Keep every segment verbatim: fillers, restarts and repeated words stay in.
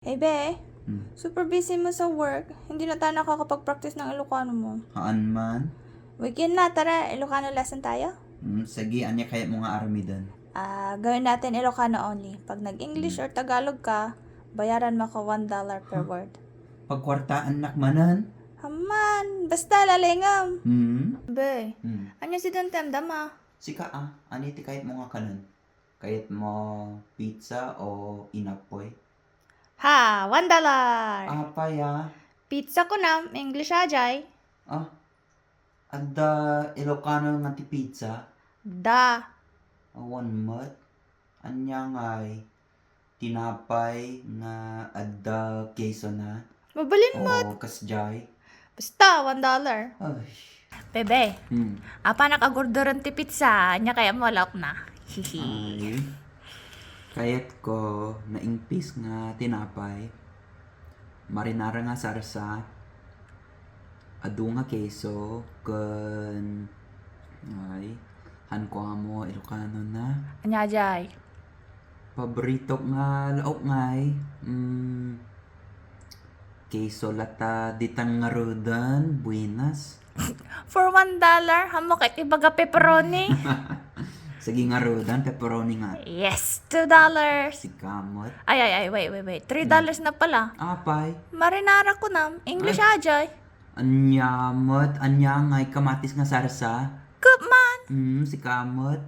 Hey, be. Hmm. Super busy mo sa work. Hindi na tayo nakakapag-practice ng Ilocano mo. Haan man. Weekend na, tara. Ilocano lesson tayo? Hmm, sige, ania kayat mo nga aramiden? Ah, gawin natin Ilocano only. Pag nag-English Hmm. or Tagalog ka, bayaran mo ako one dollar per Huh? word. Pagkwartaannak manen? Haman, basta lalengam. Hmm? Be, Hmm. ania si Don Temdam, ah? Sika, ah, ania ti kayat mo nga kanen? Kayat mo pizza o inapoy? Ha, one dollar. Apay, ah. Pizza kunam, English ajay. Ah, adda Ilocano nga ti pizza? Da. Awan met. Ania ngay? Tinapay nga adda queso na? Mabalin met. Oo, kasjay. Basta, one dollar. Ay. Bebe, Hmm. apanak agurduren ti pizza, ania kayat mo laok na? Hihi. Ay. Kayat ko naingpis nga tinapay. Marinara nga sarsa. Adu nga queso, ken, ay, han ko amo, Ilocano na. Ania jay? Paborito nga laok ngay, mm, queso lata ditan ngaruden, buenas. For one dollar, hamo kay ibaga pepperoni. Sige ngaruden, pepperoni nga. Yes, two dollars. Sika met. Ay, ay, ay, wait, wait, wait. Three dollars na pala. Apay. Marinara kunam, English Ay. ajay. Ania met, ania ngay kamatis nga sarsa? Ket man. Mm, sika met.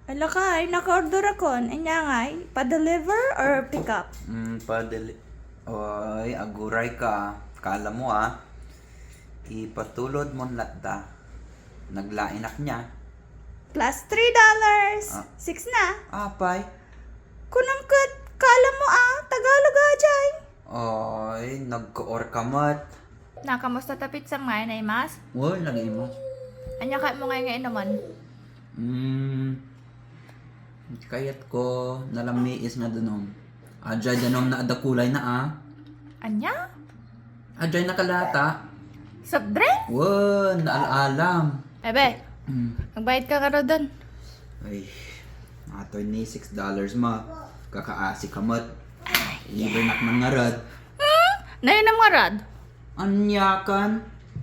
Ala kay, naka-order akon. Ania ngay, pa-deliver or pick up? Mm, pa-deli-, oy, aguray ka. Kala mo, ah. Ipatulod mon latta. Naglaenak nia. Plus three dollars. Ah. Six na. Apay. Kunam ket, kala mo, ah, Tagalog ajay. Oy, nagkoor ka met. Na, kamusta ta pizza ngay, naimas? Uy, naimas. Ania kayat mo ngay nga inuman? Mm, kayat ko nalammiis nga danum. Ajay danum na adda kulay na, ah. Ania? Ajay nakalata. Soft drink? Wen, naal-alam. Ebe, Mm. magbayad ka ngaruden. Ay, atoy ni six dollars ma. Kakaasi ka met. Libre nak man ngarud. Hmm? Nainam ngarud? Ania kan?